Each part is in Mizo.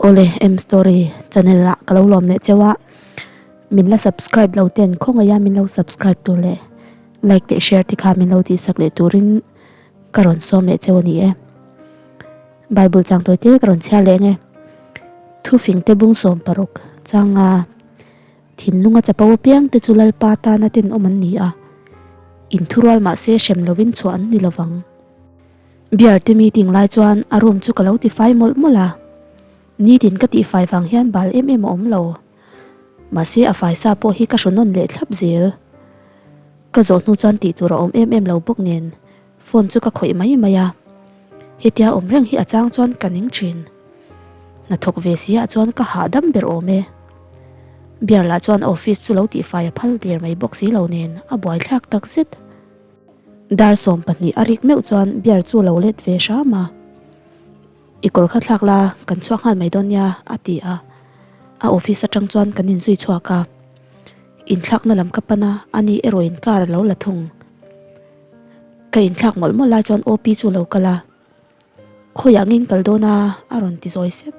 Awle M story channel ah ka lo lawm leh cheu a, min la subscribe lo ten khawngaih a min lo subscribe tur leh like leh share te kha min lo tih sak leh turin ka rawn sawm leh cheu a ni e. Bible chang tawi te ka rawn chhiar leh ang e. Thufing te bung 60 changa thinlunga chapo apiang te chu Lalpa tana tenawm an ni a, inthurual mahse hrem lovin chhuah an ni lovang. Beer te meeting lai chuan a room chu ka lo tifai mawlh mawlh a, nitin ka tihfai vang hian bal em em a awm lo. Mahse a fai sa pawh hi ka hru nawn leh thlap zel. Ka zawh hnu chuan tih tur a awm em em lo bawk nen phone chu ka khawih mai mai a, hetia awm reng hi a chang chuan ka ning thin. Hnathawk ve si ah chuan ka hahdam ber awm e. Beer lah chuan office chu lo tihfai a phal der mai bawk si lo nen a buaithlak takzet. Dar 12 a rik meuh chuan beer chu lo let ve hram a, I kawr kha thlak la, kan chhuak nghal mai dawn nia a ti a, a office atang chuan kan inzui chhuak a, inthlakna lam ka pan a, ani erawhin car a lo la thung. Ka inthlak mawlh mawlh lai chuan OP chu lo kal a, Khawiah ngin kal dawn a? a rawn ti zawi sep.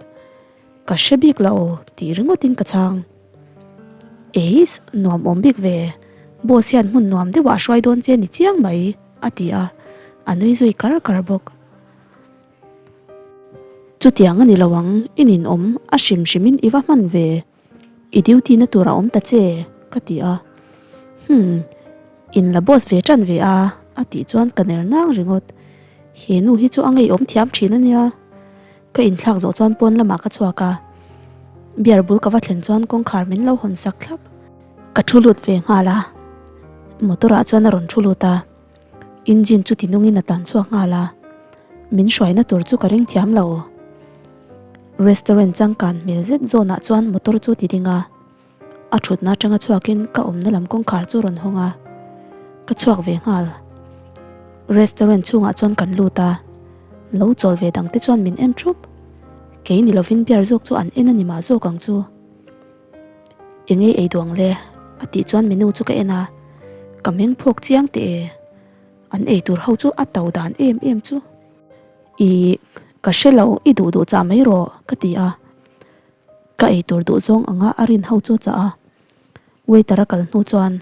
Ka hre bik lo tih ringawtin ka chhang. Eis, nuam awm bik ve, boss hian hmun nuam deuhah a hruai dawn che ni chiang mai, a ti a, a nui zui kar kar bawk. Chutiang a ni lo ang, i ninawm, a hrim hrimin i va hman ve, i duty na tur a awm ta che, ka ti a. Hmm, in la boss ve tan ve a, a tih chuan ka ner nang ringawt. He nu hi chu a ngeiawm thiam thin a nia. Ka inthlak zawh chuan pawn lamah ka chhuak a, beer bul ka va thlen chuan kawngkhar min lo hawn sak thlap. Ka thu lut ve nghal a, motor ah chuan a rawn thu lut a, engine chu tinungin a tlan chhuak nghal a, min hruaina tur chu ka ring thiam lo. Restaurant changkan hmel zet zawnah chuan motor chu ti ding a. A thutna atanga chhuakin ka awmna lam kawngkhar chu rawn hawng a, ka chhuak ve nghal. Restaurant chhungah chuan kan lut a, lo chawl ve dangte chuan min en thup. Kei ni lovin beer zawk chu an en a ni mah zawk ang chu. Eng ei ei duh ang le? a tih chuan menu chu ka en a, ka meng phawk chiang teh e. An ei tur ho chu a to dan em em chu. Ih, ka hre lo, i duh duh chah mai rawh, ka ti a. Ka eitur duh zawng anga a rin ho chu chah a, waiter a kal hnu chuan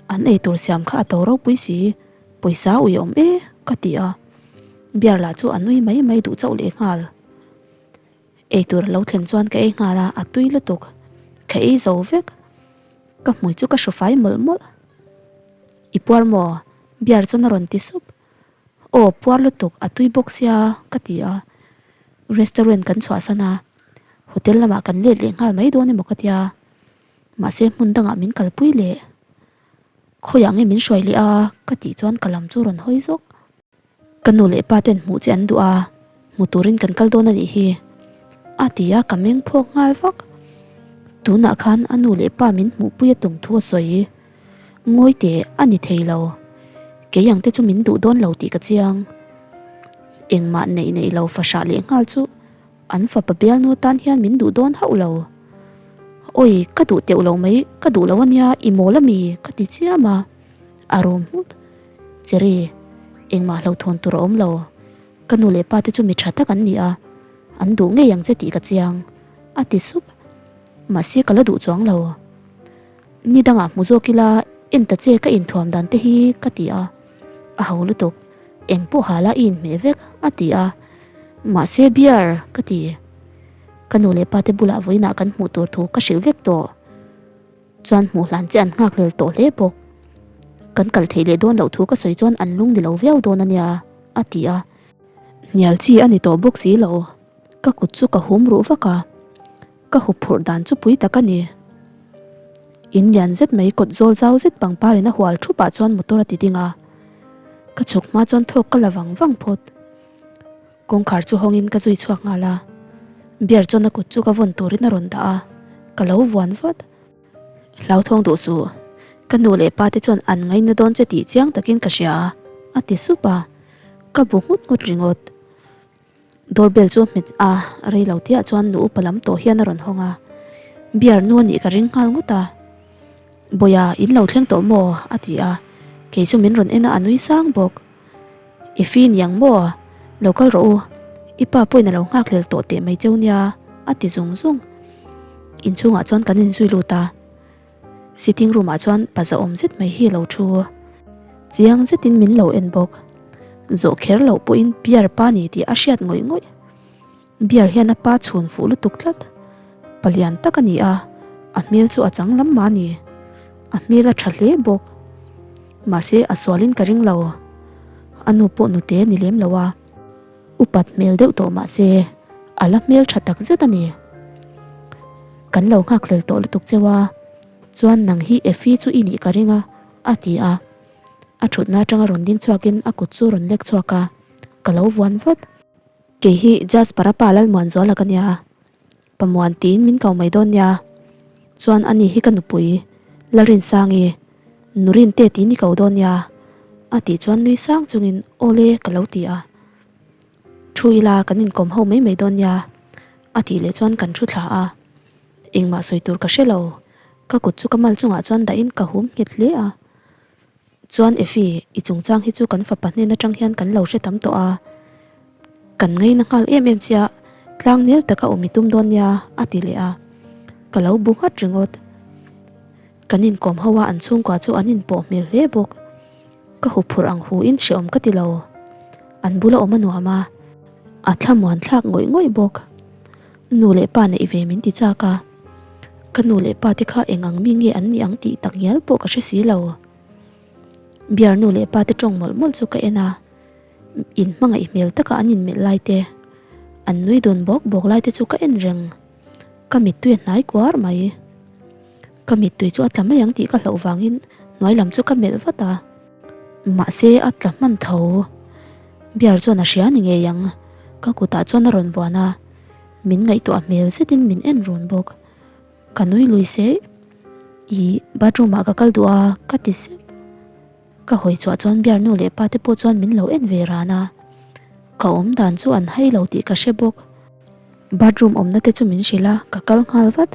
an eitur siam kha a to ropui si, pawisa ui awm e ka ti a, beer lah chu a nui mai mai duh chauh leh nghal. Eitur a lo thlen chuan ka ei nghal a, a tui lutuk, ka ei zo vek, ka hmui chu ka hru fai mawlh mawlh. I puar maw? Beer chuan a rawn ti sup. Aw puar lutuk a tui bawk sia ka ti a, restaurant kan chhuahsan a, hotel lamah kan let leh nghal mai dawn emaw ka tia, mahse hmun dangah min kalpui leh khawiah nge min hruai leh a ka tih chuan ka lam chu rawn hawi zawk. Ka nu leh pa ten hmuh che an duh a, hmu turin kan kal dawn a nih hi a ti a, ka meng phawk nghal vak. Tunah khan a nu leh pa min hmuhpui a tum thu a sawi. Ngawi teh a ni thei lo. Kei ang te chu min duh dawn lo tih ka chiang. Engmah neih neih lo fahrah leh nghal chu an fapa bialnu atan hian min duh dawn hauh lo. Awi, ka duh teuh lo mai, ka duh lo ania, i mawl ami? ka ti chiam a, a rum nghut. Cherry, engmah hlauhthawn tur a awm lo. Ka nu leh pa te chu mi tha tak an ni a, an duh ngei ang che tih ka chiang, a ti sup. Mahse ka la duh chuang lo. Ni dangah hmu zawk ila en ta che ka inthuam dan te hi ka ti a, a ho lutuk, eng pawh hala i inhmeh vek a ti a, mahse beer ka ti. Ka nu leh pa te bulah vawiinah kan hmuh tur thu ka hrilh vek tawh chuan hmuh hlan che an nghak hlel tawh hle bawk. Kan kal theih leh dawn loh thu ka sawi chuan an lung ni lo viau dawn a nia a ti a. Hnial chi a ni tawh bawk si lo, ka kut chu ka hum ruh vak a. Ka huphurh dan chu pui tak a ni. In lian zet mai kawt zawl zau zet pangpar in a hual thup ah chuan motor a ti ding a. Ka chhuk hma chuan thawk ka la vang vang phawt. Kawngkhar chu hawng in ka zui chhuak nghal a. Beer chuan a kut chu ka vawn turin a rawn dah a, ka lo vuan vat. Hlauthawng duh suh, ka nu leh pa te chuan an ngaina dawn che tih chiang takin ka hria a, a ti sup a. Ka bu nghut nghut ringawt. Doorbell chu a hmet a, rei lo tihah chuan nu upa lam tawh hian a rawn hawng a, Beer nu a nih ka ring nghal ngawt a. Bawia, in lo thleng tawh maw? a ti a, kei chu min rawn en a, a nui sang bawk. I fi niang maw? Lo kal rawh u, i pa pawhin a lo nghak hlel tawh teh mai cheu nia, a ti zung zung. Inchhungah chuan kan inzui lut a. Sitting room ah chuan pa zahawm zet mai hi a lo thu. Chiang zetin min lo en bawk. Zawh kher loh pawhin Bear pa ni tih a hriat ngawih ngawih. Bear hian a pa chhun fuh lutuk tlat. Palian tak a ni a, a hmel chu a chang lam mah a ni. A hmel a tha hle bawk. Mahse a sualin ka ring lo. A nu pawh nute a ni lem lo a. Upat hmel deuh tawh mahse a la hmel tha tak zet a ni. Kan lo nghakhlel tawh lutuk cheu a, chuan nang hi Effie chu i nih ka ring a, a ti a. A thutna atanga rawn ding chhuakin a kut chu rawn lek chhuak a, ka lo vuan vat. Kei hi Jasper a pa Lalmuanzuala ka nia, Pamuan tiin min ko mai dawn nia. Chuan ani hi ka nupui, Lalrinsangi, Nurinte tiin i ko dawn nia, a tih chuan nui sang chungin Awle ka lo ti a. Thu ila kan inkawm ho mai mai dawn nia, a tih leh chuan kan thu thla a. Engmah sawi tur ka hre lo, ka kut chu ka mal chungah chuan dahin ka hum nghet hle a. Chuan Effie, i chungchang hi chu kan fapa hnen atang hian kan lo hre tam tawh a, kan ngaina nghal em em chiah, tlang nel taka awm i tum dawn nia, a ti leh a. Ka lo bu nghat ringawt. Kan inkawm ho a, an chhungkua chu an inpawh hmel hle bawk. Ka huphurh ang hu in hreawm ka ti lo. An bula awm a nuam a, a thlamuan thlak ngawih ngawih bawk. Nu leh pa neih ve min ti chak a, ka nu leh pa te kha eng ang mi nge an nih ang tih tak ngial pawh ka hre si lo. Biar nu leh pa te tawng mawlh mawlh chu ka en a, in hmangaih hmel taka an inmelh lai te, an nui dun bawk bawk lai te chu ka en reng. Ka mittui a hnai kuar mai. Ka mittui chu a tla mai ang tih ka hlauh vangin hnuai lam chu ka melh vat a. Mahse a tla hman tho. Biar chuan a hria ni ngei ang, ka kutah chuan a rawn vuan a, min ngaihtuah hmel zetin min en run bawk. Ka nui lui se, ih bathroom ah ka kal duh a ka ti sep. Ka hawi chhuah chuan biar nu leh pa te pawh chuan min lo en ve ran a, ka awm dan chu an hai lo tih ka hre bawk. Bathroom awmna te chu min hrilh a, ka kal nghal vat.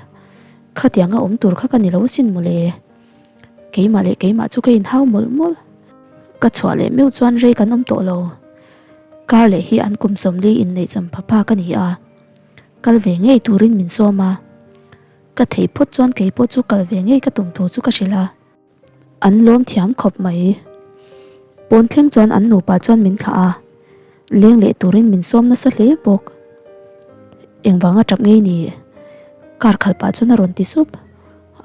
Khatianga awm tur kha ka ni lo asin mawle. Keimah leh keimah chu ka inhau mawlh mawlh. Ka chhuah leh meuh chuan rei kan awm tawh lo. Kar leh hi an kum sawmli inneih champha phak a ni a. Kal ve ngei turin min sawm a, ka theih phawt chuan kei pawh chu kal ve ngei ka tum thu chu ka hrilh a, an lawm thiam khawp mai. Pawn thleng chuan an nupa chuan min thlah a, leng leh turin min sawm nasa hle bawk. Engvanga tap ngei ni? Kar khalh pah chuan a rawn ti sup,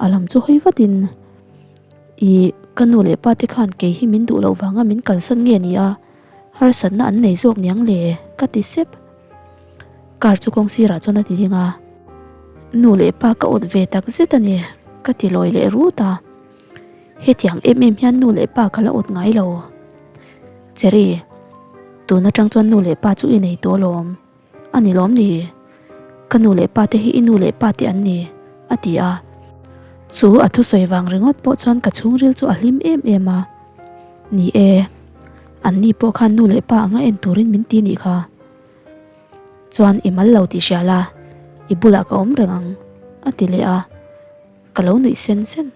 a lam chu hawi vatin, Ih, ka nu leh pa te khan kei hi min duh loh vanga min kalsan nge ni a? Harsatna an nei zawk niang le? ka ti sep. Car chu kawng sirah chuan a ti ding a, Nu leh pa ka awt ve tak zet a ni, ka ti lawi leh rut a. Hetiang em em hian nu leh pa ka la awt ngai lo. Cherry, tun atang chuan nu leh pa chu i nei tawh alawm. A ni lawm ni? Ka nu leh pa te hi i nu leh pa te an ni, a ti a. Chu a thusawi vang ringawt pawh chuan ka chhungril chu a hlim em em a. Ni e, an ni pawh khan nu leh pa anga en turin min ti nih kha. Chuan i mal lo tih hria la, i bulah ka awm reng ang, a ti leh a. Ka lo nuih sen sen.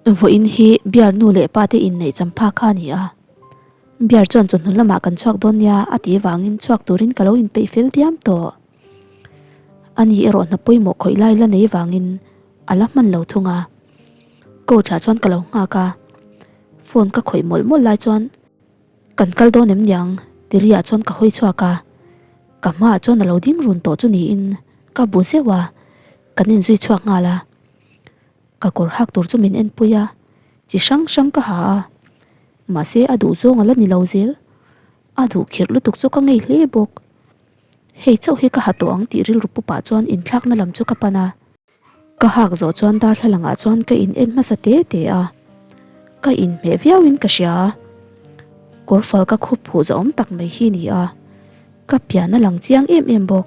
Vawiin hi Biar nu leh pa te inneih champha kha a ni a. Biar chuan chawhnu lamah kan chhuak dawn nia a tih vangin chhuak turin ka lo inpeih fel diam tawh. Ani erawh hna pawimawh khawih lai la nei vangin a la hman lo thung a. Coach ah chuan ka lo nghak a, phone ka khawih mawlh mawlh lai chuan Kan kal dawn em niang? Tiriah chuan ka hawi chhuak a, ka hmaah chuan a lo ding run tawh chu niin ka bu zeuh a, kan inzui chhuak nghal a. Ka kawr hak tur chu min enpui a, chi hrang hrang ka ha a, mahse a duh zawng a la ni lo zel. A duh khirh lutuk chu ka ngei hle bawk. Hei chauh hi ka ha tawh ang tih rilru pupah chuan inthlakna lam chu ka pan a. Ka hak zawh chuan darthlalang ah chuan ka in en hmasa te te a, ka inhmeh viauin ka hria. Kawrfal ka khup phuh zahawm tak mai hi ni a, ka pian a lang chiang em em bawk.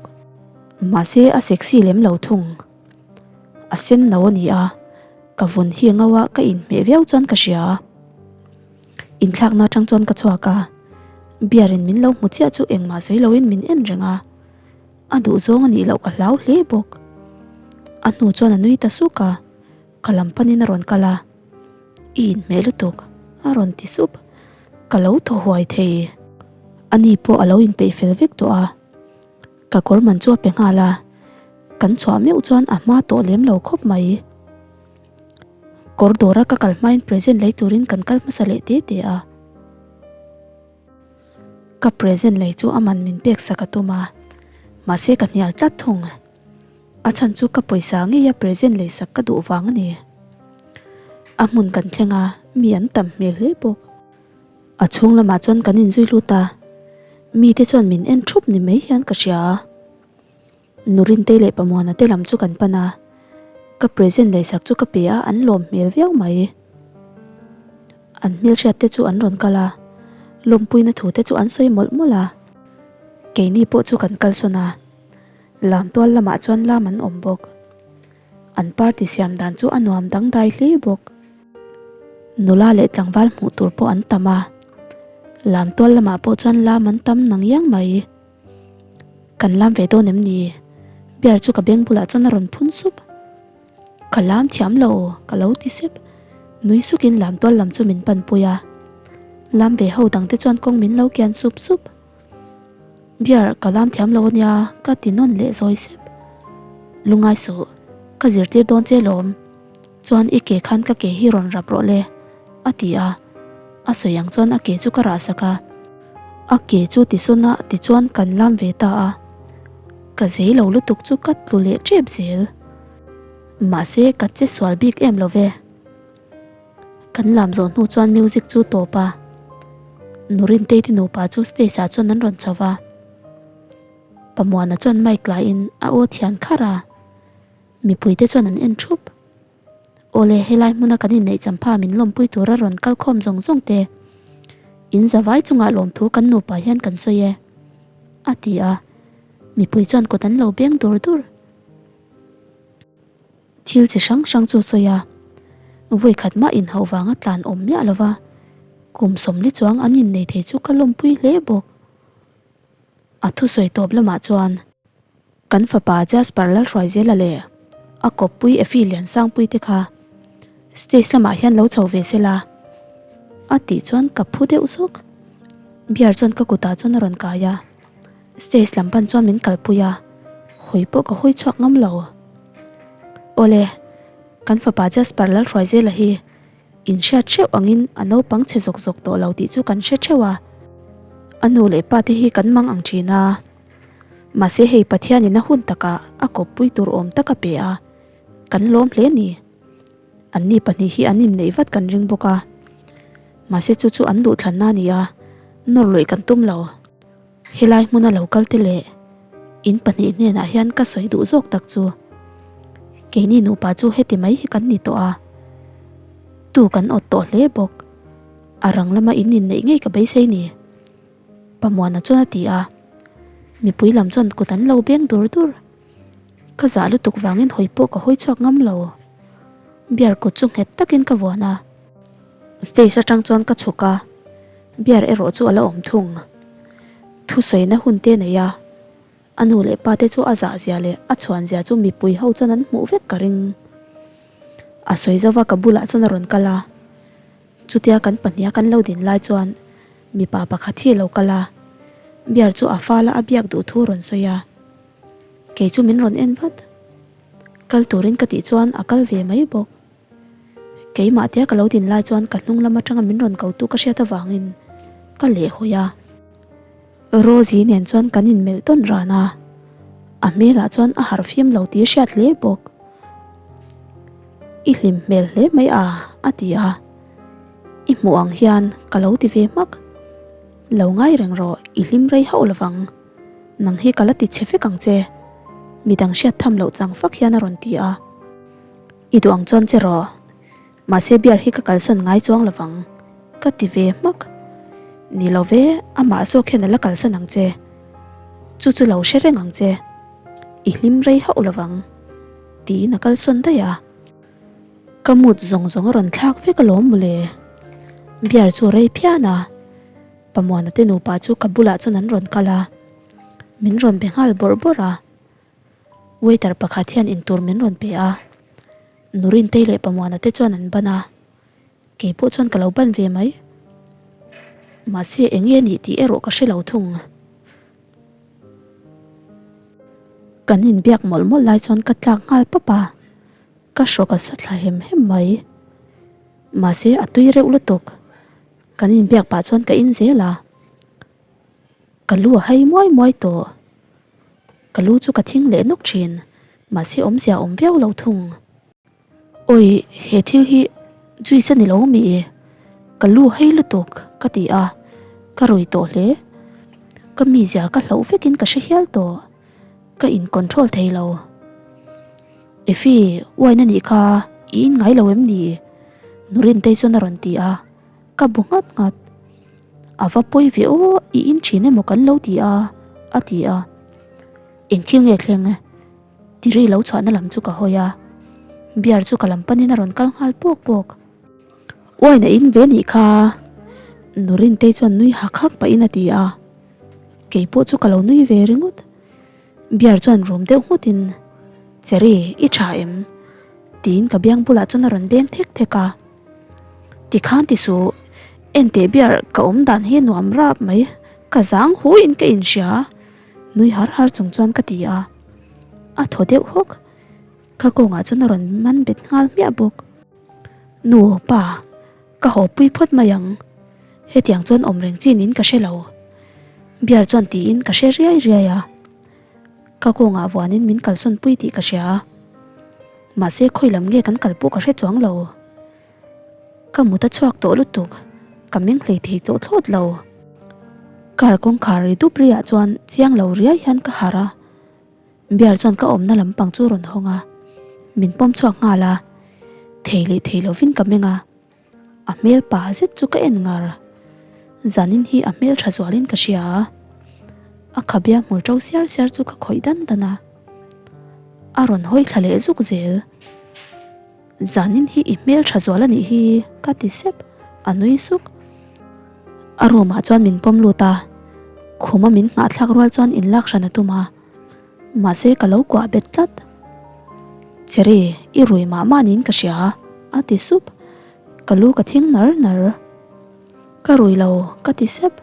Mahse a sexy lem lo thung. A sen lo a ni a, ka vun hi ngo a ka inhmeh viau chuan ka hria. Inthlakna atang chuan ka chhuak a, beer in min lo hmu chiah chu engmah sawi loin min en reng a, a duh zawng a nih loh ka hlau hle bawk. A hnu chuan a nui ta suk a, ka lam panin a rawn kal a, I inhmeh lutuk a rawn ti sup, ka lo thaw huai thei. Ani pawh a lo inpeih fel vek tawh a. Ka kawr man chu a pe nghal a, kan chhuah meuh chuan a hma tawh lem lo khawp mai. Kawr dawra ka kal hmain present lei turin kan kal hmasa leh te te a. Ka present lei chu a man min pek sak a tum a, mahse ka hnial tlat thung. A chhan chu ka pawisa ngeia present lei sak ka duh vang a ni. A hmun kan thleng a, mi an tam hmel hle bawk. A chhung lamah chuan kan inzui lut a, mite chuan min en thup ni mai hian ka hria a. Nurintei leh Pamuana te lam chu kan pan a, ka present leisak chu ka pe a, an lawm hmel viau mai. An hmelhriat te chu an rawn kal a, lawmpuina thu te chu an sawi mawlh mawlh a. Keini pawh chu kan kalsawn a, lamtual lamah chuan lam an awm bawk. An party siam dan chu a nuam dangdai hle bawk. Nula leh tlangval hmuh tur pawh an tam a, lamtual lamah pawh chuan lam an tam nang iang mai. Kan lam ve dawn em ni? Bear chu ka beng bulah chuan a rawn phun sup. Ka lam thiam lo, ka lo ti sep. Nui sukin lamtual lam chu min panpui a. Lam ve ho dangte chuan kawng min lo kian sup sup. Bear, ka lam thiam lo ania, ka ti nawn leh zawi sep. Lungai suh, ka zirtir dawn che lawm. Chuan i ke khan ka ke hi rawn rap rawh le, a ti a. A sawi ang chuan a ke chu ka rah sak a. A ke chu tisawn a tichuan kan lam ve ta a. Ka zei lo lutuk chu ka tlu leh tep zel. Mahse ka che sual bik em lo ve. Kan lam zawh hnu chuan music chu tawp a. Nurintei te nupa chu stage ah chuan an rawn chho va. Pamuana chuan mic laiin a aw thian kharh a. Mipuite chuan an en thup. Awle, helai hmuna kan inneih champha min lawmpui tura rawn kal khawm zawng zawng te, in zavai chungah lawmthu kan nupa hian kan sawi e, a ti a. Mipui chuan kut an lo beng dur dur. Thil chi hrang hrang chu sawi a, vawi khat mah inhauh vanga tlan awm miah lova kum sawmli chuang an innei thei chu ka lawmpui hle bawk. A thusawi tawp lamah chuan. Kan fapa Jasper Lalhruaizela leh a kawppui Effie Liansangpui te kha stage lamah hian lo chho ve se la a tih chuan ka phu deuh zawk. Beer chuan ka kutah chuan a rawn kai a, stage lam pan chuan min kalpui a, hawi pawh ka hawi chhuak ngam lo. Awle, kan fapa Jasper Lalhruaizela hi Inhriat theuh angin a naupang chhe zawk zawk tawh lo tih chu kan hre theuh a, a nu leh pa te hi kan mang ang thin a. Mahse hei Pathianin a hun takah a kawppui tur awm tak a pe a, kan lawm hle ni. Anni pahnih hi an inneih vat kan ring bawk a, mahse chu chu an duhthlanna a ni a, nawr luih kan tum lo. Helai hmuna lo kal te leh in pahnih hnenah hian ka sawi duh zawk tak chu keini nupa chu heti mai hi kan ni tawh a, tu kan awt tawh hle bawk. A rang lama in inneih ngei ka beisei ni. Pamuana chuan a ti a, mipui lam chuan kut an lo beng dur dur. Ka zah lutuk vangin hawi pawh ka hawi chhuak ngam lo. Beer kut chu nghet takin ka vuan a. Stage atang chuan ka chhuk a, beer erawh chu a la awm thung. Thusawina hun te nei a, a nu leh pa te chu a zah zia leh a chhuan zia chu mipui ho chuan an hmuh vek ka ring. A sawi zauh a ka bulah chuan a rawn kal a, chutia kan pahniha kan lo din lai chuan mipa pakhat hi a lo kal a, beer chu a fala a biak duh thu a rawn sawi a, kei chu min rawn en vat. Kal turin ka tih chuan a kal ve mai bawk. Keimah tia ka lo din lai chuan ka hnung lam atanga min rawn ko tu ka hriat avangin ka leh hawi a. Rosie nen chuan kan inmelh tawn ran a, a hmelah chuan a harh fim lo tih hriat hle bawk. I hlim hmel hle mai a, a ti a. I hmuh ang hian ka lo ti ve hmak. Lo ngai reng rawh, i hlim rei hauh lovang. Nang hi ka la ti chhe vek ang che, midang hriat tham loh chang fak hian a rawn ti a. I duh ang chuan che rawh, mahse beer hi ka kalsan ngai chuang lovang, ka ti ve hmak. Ni lo ve, amah zawk hian a la kalsan ang che. Chu chu lo hre reng ang che. I hlim rei hauh lovang, tiin a kalsawn daih a. Ka mood zawng zawng a rawn thlak vek alawm mawle. Beer chu a rei phian a, Pamuana te nupa chu ka bulah chuan an rawn kal a, min rawn be nghal bawrh bawrh a. Waiter pakhat hian intur min rawn pe a, Nurintei leh Pamuana te chuan an ban a, kei pawh chuan ka lo ban ve mai. Mahse eng nge nih tih erawh ka hre lo thung. Kan inbiak mawlh mawlh lai chuan ka tlak nghal pawp a, ka hrawk a sa thla hem hem mai. Mahse a tui reuh lutuk. Kan inbiak pah chuan ka in zel a, ka lu a hai muai muai tawh. Ka lu chu ka thing leh nawk thin, mahse awmzia a awm viau lo thung. Awi, he thil hi juice a ni lo mi? Ka lu hei lutuk ka ti a, ka rawi tawh hle. Ka mizia ka hlauh vekin ka hre hial tawh, ka in control thei lo. Efi, uain a nih kha, i in ngai lo em ni? Nurintei chuan a rawn ti a, ka bu nghat nghat. A va pawi ve aw, i in thin emaw kan lo ti a, a ti a. Eng thil nge thleng? Tiri lo chhuahna lam chu ka hawi a, beer chu ka lam panin a rawn kal nghal pawk pawk. Wine a in ve nih kha, Nurintei chuan nui hak hak pahin a ti a, kei pawh chu ka lo nui ve ringawt. Beer chuan rum deuh nghutin, Cherry, i tha em? tiin ka biang bulah chuan a rawn beng thek thek a. Tikhan ti suh, enteh beer ka awm dan hi nuam rap mai, ka zang huin ka inhria. Nui har har chung chuan ka ti a, a thaw deuh hawk. Ka kawngah chuan a rawn man bet nghal hmiah bawk. Nu, pa, ka haw pui phawt mai ang. Hetiang chuan awm reng chin in ka hre lo. Biar chuan tiin ka hre riai riai a. Ka kawngah vuanin min kalsawn pui tih ka hria a. Mahse khawi lam nge kan kal pawh ka hre chuang lo. Ka mut a chhuak tawh lutuk, ka meng hlei thei tawh thlawt lo. Car kawngkhar ri dup riah chuan chiang lo riai hian ka harh a, bear chuan ka awmna lampang chu rawn hawng a, min pawm chhuak nghal a, thei leh thei lovin ka meng a, a hmel pa zet chu ka en ngar. Zanin hi a hmel tha zualin ka hria a, a khabia hmul to siar siar chu ka khawih dan dan a, a rawn hawi thla leh zuk zel. Zanin hi i hmel tha zual a nih hi ka ti sep, a nui suk. A room ah chuan min pawm lut a, khum a min nghah thlak rual chuan in lak hran a tum a, mahse ka lo kuah bet tlat. Cherry, i rui mah mah niin ka hria a ti sup, ka lu ka thing nar nar. Ka rui lo ka ti sep.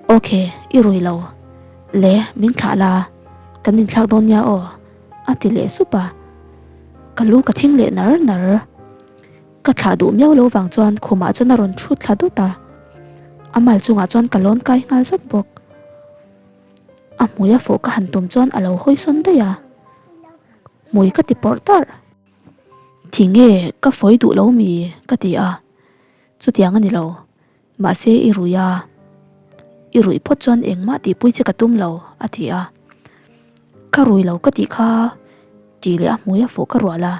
Ok, i rui lo. Le, min thlah la, kan inthlak dawn nia aw. A ti leh sup a, ka lu ka thing leh nar nar. Ka thlah duh miau lo vang chuan khumah chuan a rawn thu thla dawt a, a mal chungah chuan ka lawn kai nghal zat bawk. A hmui a fawh ka han tum chuan a lo hawi sawn daih a, hmui ka ti pawrh tarh. Tinge ka fawi duh lo mi? ka ti a, chutiang a ni lo. Mahse i rui a, i ruih phawt chuan engmah tihpui che ka tum lo, a ti a. Ka rui lo ka tih kha tih leh a hmui a fawh ka rual a.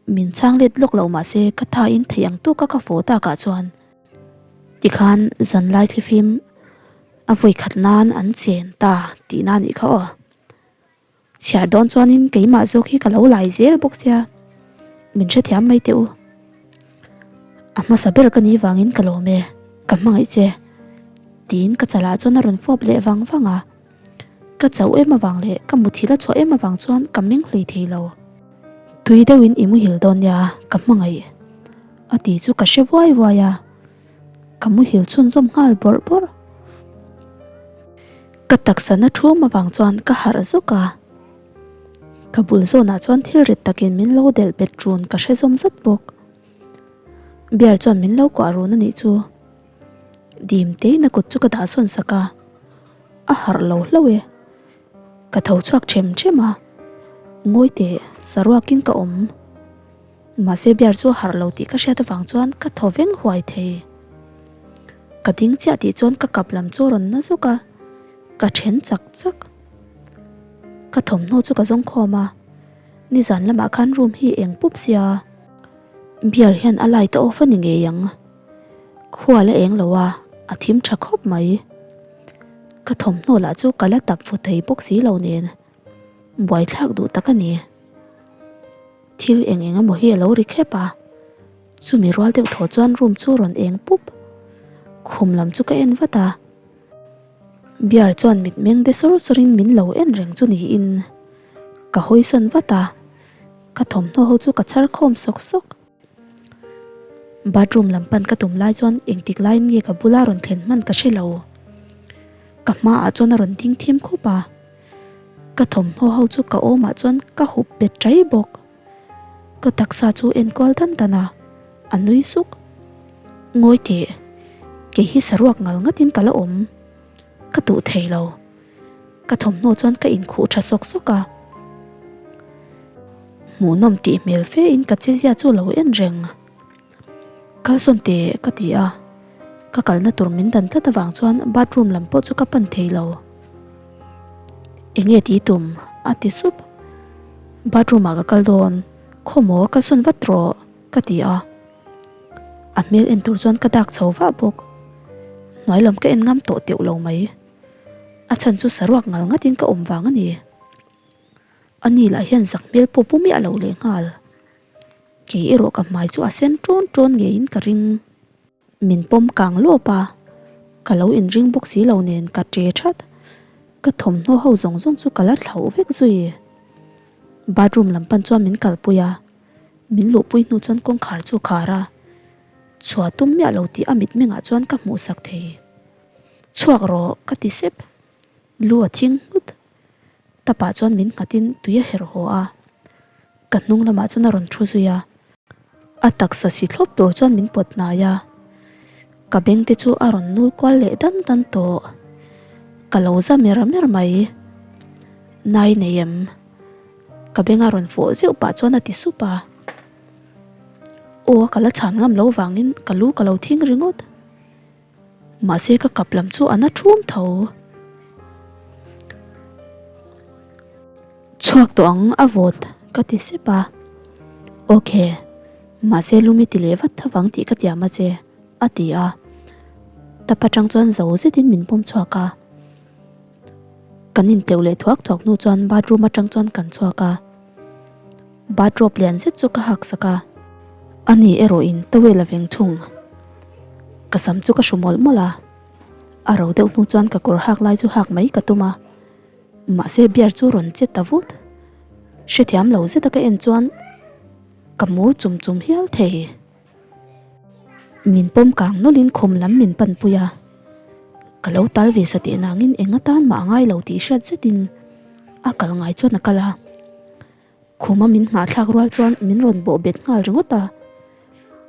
Min chhang let lawk lo mahse ka thain thei ang tawka ka fawh takah chuan tikhan zanlai thlifim a vawi khat nan an chen ta tihna a nih kha aw. Chhiar dawn chuanin keimah zawk hi ka lo lai zel bawk sia, min hrethiam mai teh u. A hmasa ber ka nih vangin ka lawm e, ka hmangaih che. Tiin ka chalah chuan a rawn fawp leh vang vang a. Ka chauh em avang leh ka muthilh a chhuah em avang chuan ka meng hlei thei lo. Tui deuhin i muhil dawn nia, ka hmangaih. A ti chu ka hre vuai vuai a. Ka muhil chhunzawm nghal bawrh bawrh. Ka taksa na thum avang chuan ka harh zawk a, ka bul zawnah chuan thil rit takin min lo delh bet run ka hre zawm zat bawk. Bear chuan min lo kuah run a nih chu. Dim tein a kut chu ka dah sawn sak a, a harh lo hlauh e. Ka tho chhuak them them a, ngawi teh saruakin ka awm. Mahse bear chu a harh lo tih ka hriat avang chuan ka thaw veng huai thei. Ka ding chiah tih chuan ka kap lam chu a rawn na zawk a, ka then chak chak. Ka thawmhnaw chu ka zawng khawm a, nizan lamah khan room hi eng pup sia. Bear hian a light a off a ni ngei ang. Khua la eng lo a, a thim tha khawp mai. Ka thawmhnaw lah chu ka la tap fu thei bawk si lo nen, buaithlak duh tak a ni. Thil eng eng emaw hi a lo ri khep a, chumi rual deuh thaw chuan room chu rawn eng pup. Khum lam chu ka en vat a, Bear chuan mit meng de sawr sawrin min lo en reng chu niin ka hawi sawn vat a, ka thawmhnaw ho chu ka chhar khawm sawk sawk. Bathroom lam pan ka tum lai chuan engtik laiin nge ka bula rawn thlen hman ka hre lo. Ka hmaah chuan a rawn ding thim khup a. Ka thawmhnaw ho chu ka awmah chuan ka hup bet ṭai bawk. Ka taksa chu enkual dan dan a, a nui suk. Ngawi teh, kei hi saruak ngal ngatin ka la awm. Ka duh thei lo. Ka thawmhnaw chuan ka inkhuh tha sawk sawk a. Hmuhnawm tih hmel fe in ka chezia chu lo en reng. Kalsawn teh ka ti a, ka kalna tur min dan tlat avang chuan bathroom lam pawh chu ka pan thei lo. Enge tih tum? a ti sup. Bathroom ah ka kal dawn, khawmaw kalsawn vat rawh ka ti a. A hmel en tur chuan ka dak chho vah bawk. Hnuai lam ka en ngam tawh teuh lo mai. A chhan chu saruak ngal ngatin ka awm vang a ni. A ni lah hian zak hmel pawh pu miah lo leh nghal. Kei erawh ka hmai chu a sen ṭawn ṭawn ngeiin ka ring. Min pawm kang lawp a, ka lo inring bawk si lo nen ka ṭe ṭhat. Ka thawmhnaw ho zawng zawng chu ka la thlauh vek zui. Bathroom lam pan chuan min kalpui a, min luhpui hnu chuan kawngkhar chu a khar a, chhuah tum miah lo tih a mitmengah chuan ka hmuhsak thei. Chhuak rawh ka ti sep. Lu a thing nghut. Tapah chuan min nghatin tui a herh haw a, ka hnung lamah chuan a rawn thu zui a. A taksa si thlawp tur chuan min pawt hnai a, ka beng te chu a rawn nul kual leh dan dan tawh. Ka lo za mer mer mai. Nai nei em? Ka beng a rawn fawh zeuh pah chuan a ti sup a. Aw ka la chhan ngam lo vangin ka lu ka lo thing ringawt. Mahse ka kap lam chu a na thum tho. Chhuak tawh ang a vawt ka ti sep a. Ok, mahse lumi ti leh vat thavang tih ka tiam a che a ti a. Tap atang chuan zo zetin min pawm chhuak a. Kan intleuh leh thuak thuak hnu chuan bathroom atang chuan kan chhuak a. Bathrobe lian zet chu ka hak sak a, ani erawh in towel a veng thung. Ka sam chu ka hru mawlh mawlh a, a ro deuh hnu chuan ka kawr hak lai chu hak mai ka tum a, mahse beer chu rawn che ta vut. Hrethiam lo zeta ka en chuan ka mur chum chum hial thei. Min pawm kang nawlhin khum lam min panpui a, ka lo tal ve sa teh nangin eng atan mah a ngai lo tih hriat zetin a kal ngai chuan a kal a. Khuma min nghahthlak rual chuan min rawn bawh bet nghal ringawt a,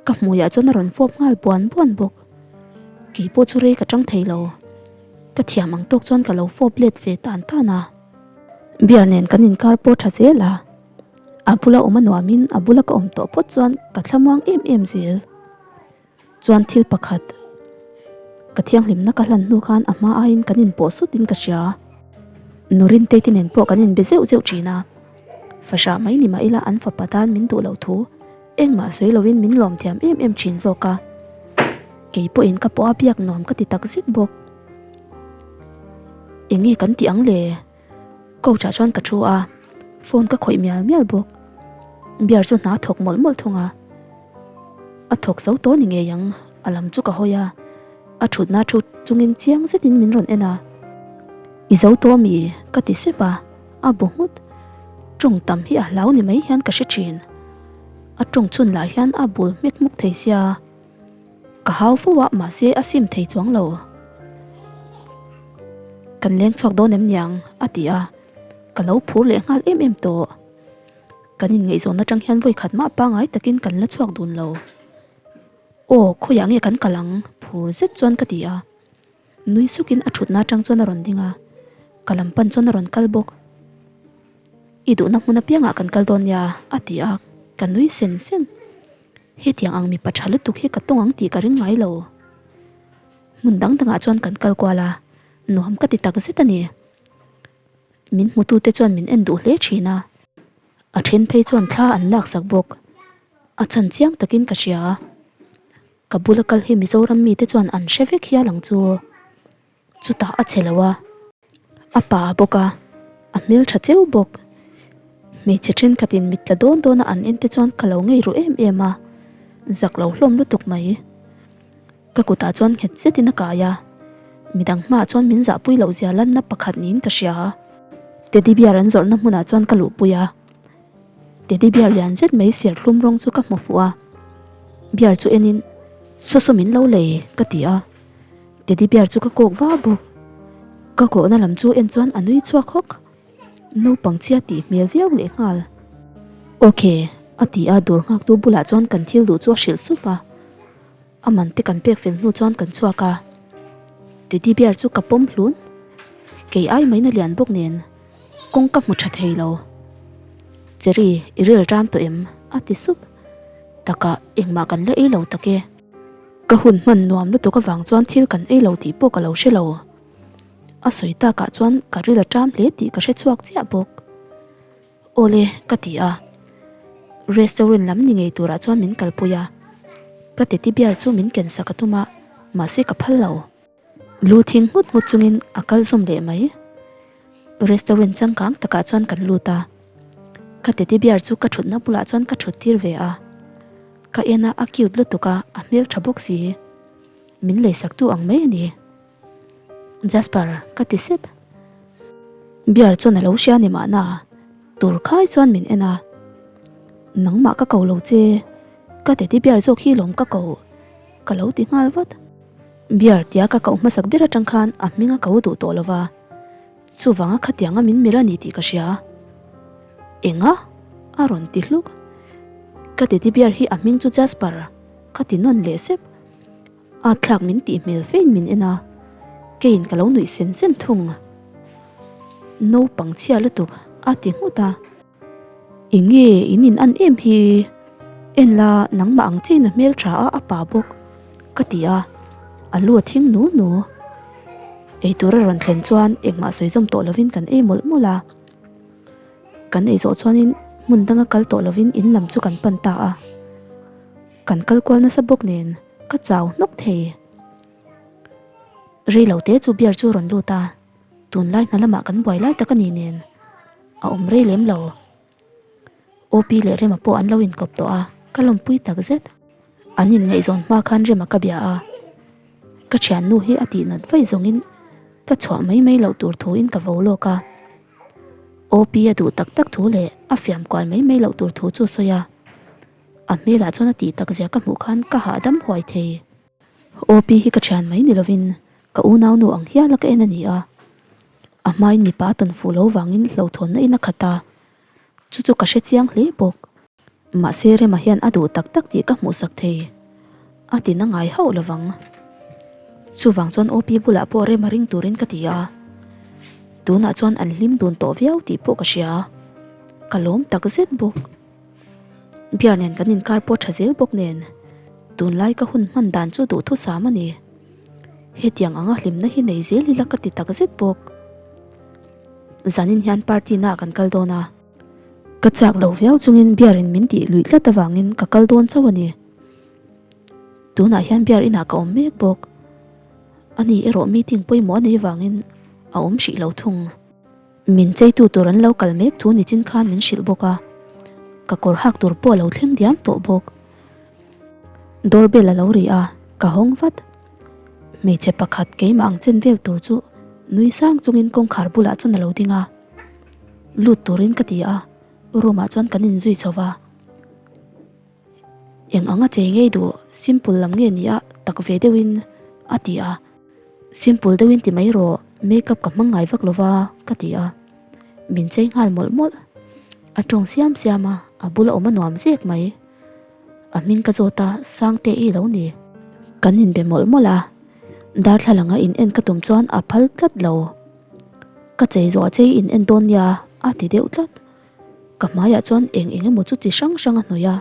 ka hmuiah chuan a rawn fawp nghal buan buan bawk. Kei pawh chu rei ka tang thei lo, ka thiam ang tawk chuan ka lo fawp let ve tan tan a. Beer nen kan inkar pawh tha zel a, a bula awm a nuamin a bula ka awm tawh phawt chuan ka thlamuang em em zel. Chuan thil pakhat, ka thianghlimna ka hlan hnu khan a hma aiin kan inpawh sutin ka hria. Nurinte te nen pawh kan inbe zeuh zeuh thin a, fahrah mai ni mah ila an fapa tan min duh loh thu engmah sawi lovin min lawm thiam em em thin zawk a. Kei pawhin ka pawh a biak nuam ka ti tak zet bawk. Enge kan tih ang le? Couch ah chuan ka thu a, phone ka khawih mial mial bawk. Beer chu hna thawk mawlh mawlh thung a, a thawk zo tawh ni ngei ang, a lam chu ka hawi a, a thutna thu chungin chiang zetin min rawn en a. I zo tawh mi? ka ti sep a, a bu nghut. Tawng tam hi a hlau ni mai hian ka hre thin. A tawng chhun lah hian a bul hmek hmuk thei sia. Ka hau fo a mahse a sim thei chuang lo. Kan leng chhuak dawn em niang a ti a, ka lo phur leh nghal em em tawh. Kan inngaihzawn atang hian vawi khat mah pangai takin kan la chhuak dun lo. Aw khawiah nge kan kal ang? phur zet chuan ka ti a. Nui sukin a thutna atang chuan a rawn ding a, ka lam pan chuan a rawn kal bawk. I duhna hmun apiangah kan kal dawn nia a ti a, ka nui sen sen. Hetiang ang mipa tha lutuk hi ka tawng ang tih ka ring ngai lo. Hmun dang dangah chuan kan kal kual a, nuam ka ti tak zet a ni. Min hmutute chuan min en duh hle thin a, a then phei chuan thla an laksak bawk. A chhan chiang takin ka hria. Ka bula kal hi Mizoram mite chuan an hre vek hial ang chu. Chutah a che lo a, a pa bawk a, a hmeltha cheu bawk. Hmeichhe thenkhatin mit tla dawn dawna an en te chuan ka lo ngei ru em em a, zak lo hlawm lutuk mai. Ka kutah chuan nghet zetin a kai a, midang hmaah chuan min zahpui loh zia lanna pakhat niin ka hria. Teddy bear an zawrhna hmunah chuan ka luhpui a, teddy bear lian zet mai serthlum rawng chu ka hmu fuh a, bear chu enin saw saw min lo lei ka ti a. Teddy bear chu ka kawk va bawk. Ka kawhna lam chu en chuan a nui chhuak hawk. Naupang chhia tih hmel viau lehnghal. Ok, a ti a, dawr nghaktu bulah chuan kan thil duh chu a hrilh sup a. A man te kan pek fel hnu chuan kan chhuak a, teddy bear chu ka pawm hlun. Kei ai maina lian bawk nen kawng ka hmu tha thei lo. Cherry, i rel ram tawh em? a ti sup. Takah engmah kan la ei lo tak e. Ka hun hman nuam lutuk avang chuan thil kan ei lo tih pawh ka lo hre lo. A sawi takah chuan ka ril a ṭam hle tih ka hre chhuak chiah bawk. Awle, ka ti a. Restaurant lam ni ngei turah chuan min kalpui a. Ka teddy bear chu min ken sak a tum a, mahse ka phal lo. Lu thing nghut nghut chungin a kal zawm leh mai. Restaurant changkang takah chuan kan lut a. Ka teddy bear chu ka thutna bulah chuan ka thut tir ve a. Ka en a, a cute lutuk a, a hmeltha bawk si. Min leisak tu ang mai a ni. Jasper, ka ti sep. Bear chuan a lo hria ni mahna, tur khai chuan min en a. Nangmah ka ko lo che, ka teddy bear zawk hi lawm ka ko, ka lo ti nghal vat. Bear tia ka koh hmasak ber atang khan a hming a ko duh tawh lo va, chuvanga khatianga min melh a ni tih ka hria. Enga? a rawn ti hluk. Ka teddy bear hi a hming chu Jasper, ka ti nawn leh sep. A thlak min tih hmel fein min en a, keiin ka lo nuih sen sen thung. Naupang chhia lutuk a ti nghut a. Enge in in an em hi? En la nangmah ang chein a hmel tha a a pa bawk ka ti a, a lu a thing nu nu. Eitur a rawn thlen chuan engmah sawi zawm tawh lovin kan ei mawlh mawlh a. Kan ei zawh chuanin hmun danga kal tawh lovin in lam chu kan pan ta a. Kan kal kual nasa bawk nen ka chau hnawk thei. Rei lo te chu beer chu a rawn lut a, tunlai hna lamah kan buai lai tak a ni nen a awm rei lem lo. OP leh Rema pawh an lo inkawp tawh a, ka lawmpui tak zet. An inngaihzawn hma khan Rema ka bia a, ka thiannu hi a tihnat vaih zawngin ka chhuah mai mai loh tur thuin ka vo lawk a. OP a duh tak tak thu leh a fiam kual mai mai loh tur thu chu a sawi a. A hmelah chuan a tih tak zia ka hmuh khan ka hahdam huai thei. OP hi ka thian mai ni lovin ka unaunu ang hiala ka en a ni a. A hmain mipa a tawn fuh lo vangin hlauhthawnna in a khat a, chu chu ka hre chiang hle bawk. Mahse Rema hian a duh tak tak tih ka hmuhsak thei. A ti na ngai hauh lovang. Chuvang chuan OP bulah pawh Rema ring turin ka ti a. Tunah chuan an hlim dun tawh viau tih pawh ka hria. Ka lawm takzet bawk. Beer nen kan inkar pawh tha zel bawk nen tunlai ka hun hman dan chu duhthusam a ni. Hetiang anga hlimna hi nei zel ila ka ti takzet bawk. Zanin hian party naah kan kal dawn a. Ka chak lo viau chungin beer in min tih luih tlat avangin ka kal dawn chauh a ni. Tunah hian beer inah ka awm mek bawk. Ani erawh meeting pawimawh a nei vangin a awm hrih lo thung. Min cheitu tur an lo kal mek thu nichin khan min hrilh bawk a, ka kawr hak tur pawh a lo thleng diam tawh bawk. Door bell a lo ri a, ka hawng vat. Hmeichhe pakhat keimah ang chen vel tur chu nui sang chungin kawngkhar bulah chuan a lo ding a. Lut turin ka ti a, room ah chuan kan inzui chho va. Eng anga chei ngei duh simple lam nge ni a tak ve deuhin a ti a. Simple deuhin ti mai rawh, makeup ka hmang ngai vak lova ka ti a. Min chei nghal mawlh mawlh. A tawng siam siam a, a bula awm a nuam zek mai. A hming ka zawt a, Sangte i lo ni. Kan inbe mawlh mawlh a, darthlalanga in en ka tum chuan a phal tlat lo. Ka chei zawh a chei in en dawn nia a ti deuh tlat. Ka hmaiah chuan eng eng emaw chu chi hrang hrang a hnawih a,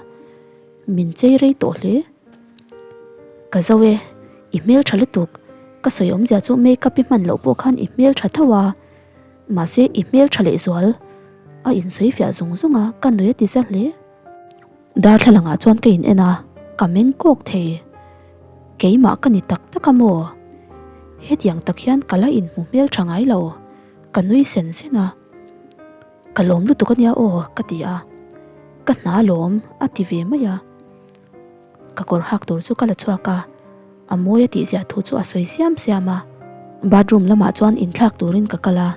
min chei rei tawh hle. Ka zo e, i hmel tha lutuk, ka sawi awmzia chu makeup i hman loh pawh khan i hmel tha tho a, mahse i hmel tha lehzual a insawi fiah zung zung a, ka nui a ti za hle. Darthlalangah chuan ka in en a, ka meng kawk thei. Keimah ka ni tak tak a maw? Hetiang tak hian ka la inhmu hmel tha ngai lo, ka nui sen sen a. Ka lawm lutuk ania aw ka ti a, ka hna lawm a ti ve mai a. Ka kawr hak tur chu ka la chhuak a, a mawi a tih ziah thu chu a sawi siam siam a. Bathroom lamah chuan inthlak turin ka kal a,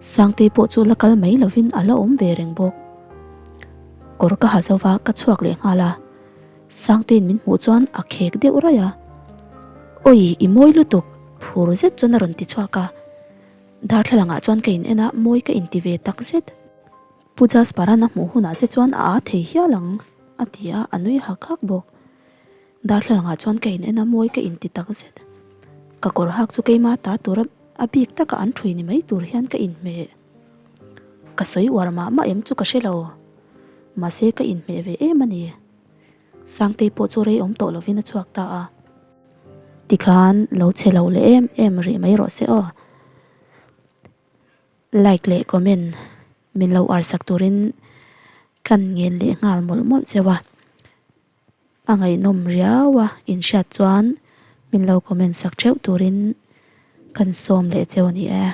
Sangtei pawh chu la kal mai lovin a la awm ve reng bawk. Kawr ka ha zo va, ka chhuak leh nghal a, Sangteiin min hmuh chuan a khek deuh raih a. Awi i mawi lutuk phur zet chuan a rawn ti chhuak a. Darthlalang ah chuan ka in en a, mawi ka inti ve takzet. Pu Jasper-a'n a hmuh hunah che chuan a aa thei hial ang, a ti a, a nui hak hak bawk. Darthlalang ah chuan ka in en a, mawi ka inti takzet. Ka kawr hak chu keima ta tura a bik taka an ṭhui ni mai tur hian ka inhmeh. Ka sawi uar mah mah em chu ka hre lo. Mahse ka inhmeh ve em a ni. Sangtei pawh chu rei awm tawh lovin a chhuak ta a. Tikhan lo che lo leh em em rih mai rawh se aw. Like leh comment min lo arsak turin kan ngen leh nghal mawlh mawlh cheu a. A ngaihnawm riau a inhriat chuan min lo comment sak theuh turin kan sawm leh cheu a ni e.